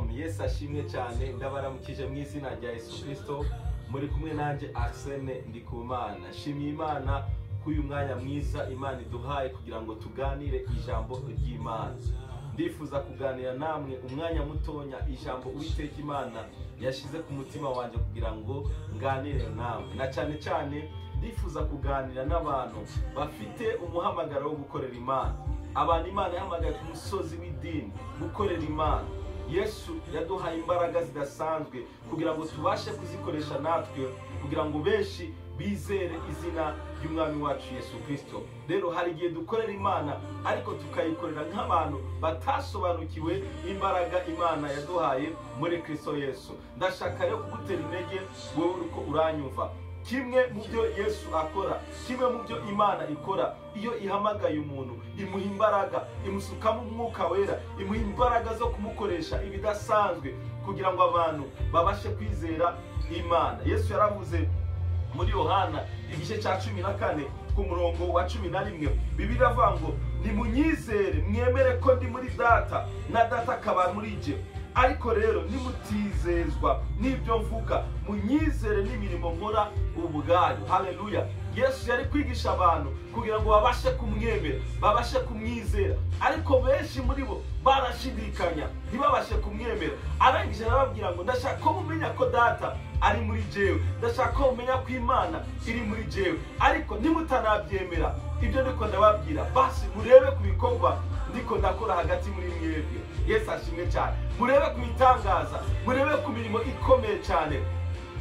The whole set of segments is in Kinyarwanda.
Shalom, Yesu ashimwe cyane. Ndabaramukije mu izina rya Yesu Kristo. Muri kumwe nanjye Arsene Ndikumana. Nshimiye Imana k'uyu mwanya mwiza Imana iduhaye kugira ngo tuganire ijambo ry'Imana. Ndifuza kuganira namwe umwanya mutonya ijambo Uwiteka Imana yashize ku mutima wanjye kugira ngo nganire namwe. Na cyane cyane ndifuza kuganira n'abantu bafite umuhamagaro wo gukorera Imana. Abantu Imana yahamagaye ku musozi w'idini gukorera Imana. Yesu yaduhaye imbaraga zidasanzwe kugira ngo tubashe kuzikoresha natwe, kugira ngo benshi bizere izina ry'Umwami wacu Yesu Kristo. Rero hari igihe dukorera Imana ariko tukayikorera nk'abantu batasobanukiwe imbaraga Imana yaduhaye muri Kristo Yesu. Ndashaka rero kugutera intege wowe uriko uranyumva. Kimwe mu byo Yesu akora, kimwe mu byo Imana ikora, iyo ihamagaye umuntu imuha imbaraga, imusukamo umwuka wera, imuha imbaraga zo kumukoresha ibidasanzwe kugira ngo abantu babashe kwizera Imana. Yesu yaravuze muri Yohana igice cya 14 ku murongo wa 11, Bibiliya iravuga ngo nimunyizere mwemere ko ndi muri Data na Data akaba muri jye. Ariko rero nimutizezwa n'ibyo mvuga, munyizere n'imirimo nkora ubwayo. Haleluya. Yesu yari kwigisha abantu kugira ngo babashe kumwemera, babashe kumwizera, ariko benshi muri bo barashidikanya, ntibabashe kumwemera. Arangije arababwira ngo ndashaka ko mumenya ko Data ari muri jewe, ndashaka ko mumenya ko Imana iri muri jewe, ariko nimutanabyemera ibyo ndiko ndababwira, basi murebe ku bikorwa ndiko ndakora hagati muri mwebwe. Yesu ashimwe cyane. Murebe ku bitangaza, murebe ku mirimo ikomeye cyane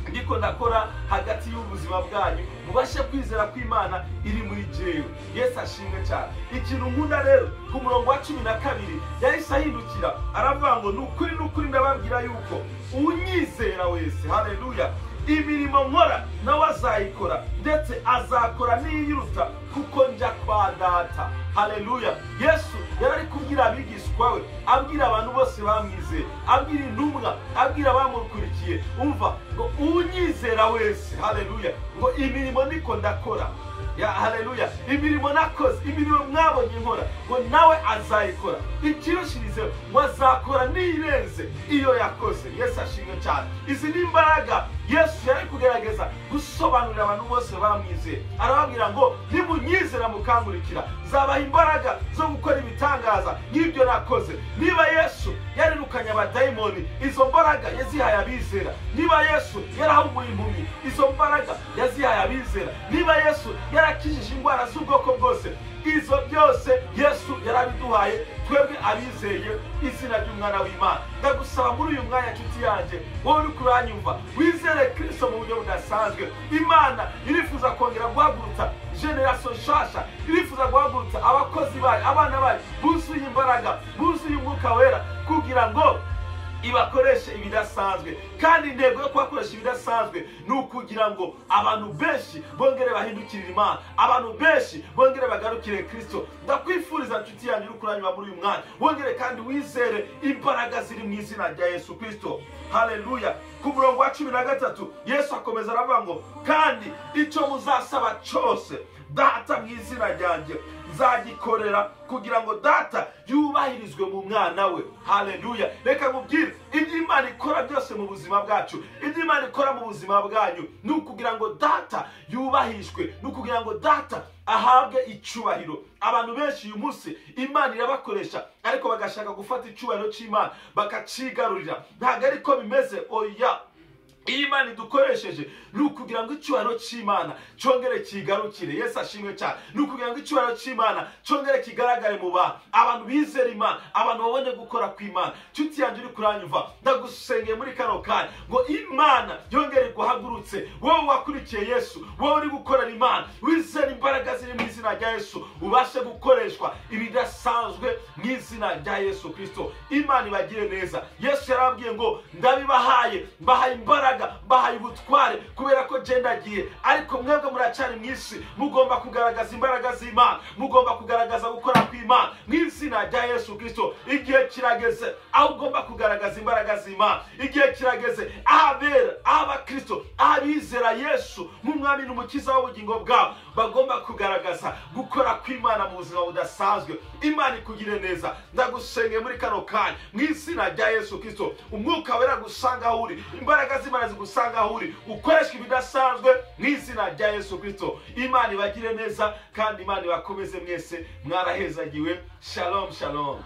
ndiko ndakora hagati y'ubuzima bwanyu, mubashe kwizera ko Imana iri muri jewe. Yesu ashimwe cyane. Ikintu nkunda rero ku murongo wa 12 yahise ahindukira aravuga ngo nukuri nukuri ndababwira yuko unyizera wese, haleluya, imirimo nkora nawe azayikora, ndetse azakora n'iyiruta, kuko njya kwa Data. Haleluya. Yesu yarari kubwira abigishwa we, abwira abantu bose bamwizeye, abwira intumwa, abwira abamukurikiye, umva ngo unyizera wese, haleluya, ngo imirimo niko ndakora ya, haleluya, imirimo nakoze, imirimo mwabonye nkora, ngo nawe azayikora, ikirushirizeho ngo azakora n'irenze iyo yakoze. Yesu ashimwe cyane. Izi ni imbaraga Yesu yari kugerageza gusobanurira abantu bose bamwizeye. Arababwira ngo nimunyizera mukankurikira, zabaha imbaraga zo gukora ibitangaza nk'ibyo nakoze. Niba Yesu yarirukanye abadayimoni, izo mbaraga yazihaye abizera. Niba Yesu yarahumuye impumyi, izo mbaraga yazihaye abizera. Niba Yesu yarakijije indwara z'ubwoko bwose, izo byose Yesu yarabiduhaye twebwe abizeye izina ry'Umwana w'Imana. Ndagusaba muri uyu mwanya nshuti yanjye, wowe uri kuranyumva, wizere Kristo mu buryo budasanzwe. Imana irifuza kongera guhagurutsa generation nshasha, irifuza guhagurutsa abakozi bayo, abana bayo buzuye imbaraga, buzuye umwuka wera, kugira ngo ibakoreshe ibidasanzwe. Kandi intego yo kubakoresha ibidasanzwe ni ukugira ngo abantu benshi bongere bahindukirire Imana, abantu benshi bongere bagarukire Kristo. Ndakwifuriza nshuti yanjye uri kuranyuma muri uyu mwanya, wongere kandi wizere imbaraga ziri mu izina rya Yesu Kristo. Haleluya. Ku murongo wa 13 Yesu akomeza aravuga ngo kandi icyo muzasaba cyose Data mu izina ryanjye nzagikorera, kugira ngo Data yubahirizwe mu mwana we. Haleluya. Reka nkubwire, ibyo Imana ikora byose mu buzima bwacu, ibyo Imana ikora mu buzima bwanyu, ni ukugira ngo Data yubahishwe, ni ukugira ngo Data ahabwe icyubahiro. Abantu benshi uyu munsi Imana irabakoresha, ariko bagashaka gufata icyubahiro cy'Imana bakacigarurira. Ntabwo ariko bimeze, oya. Iyo Imana idukoresheje ni ukugira ngo icyubahiro cy'Imana cyongere kigarukire. Yesu ashimwe cyane. Ni ukugira ngo icyubahiro cy'Imana cyongere kigaragare mu bantu, abantu bizera Imana, abantu babone gukora kw'Imana. Nshuti yanjye uri kuranyumva, ndagusengeye muri kano kanya ngo Imana yongere guhagurutse wowe wakurikiye Yesu, wowe uri gukorera Imana, wizera imbaraga ziri mu izina rya Yesu, ubashe gukoreshwa ibidasanzwe mu izina rya Yesu Kristo. Imana ibagire neza. Yesu yarababwiye ngo ndabibahaye, mbahaye imbaraga imbaraga, mbahaye ubutware, kubera ko je ndagiye, ariko mwebwe muracari mu isi. Mugomba kugaragaza imbaraga z'Imana, mugomba kugaragaza gukora kw'Imana mu izina rya Yesu Kristo. Igihe kirageze aho ugomba kugaragaza imbaraga z'Imana. Igihe kirageze aho abera, aho abakristo, aho abizera Yesu nk'umwami n'umukiza w'ubugingo bwabo bagomba kugaragaza gukora kw'Imana mu buzima budasanzwe. Imana ikugire neza. Ndagusengeye muri kano kanya mu izina rya Yesu Kristo, umwuka wera gusanga aho uri, imbaraga z'Imana zigusanga aho uri, ukoreshwa ibidasanzwe mu izina rya Yesu Kristo. Imana ibagire neza kandi Imana ibakomeze mwese, mwarahezagiwe. Shalom, shalom.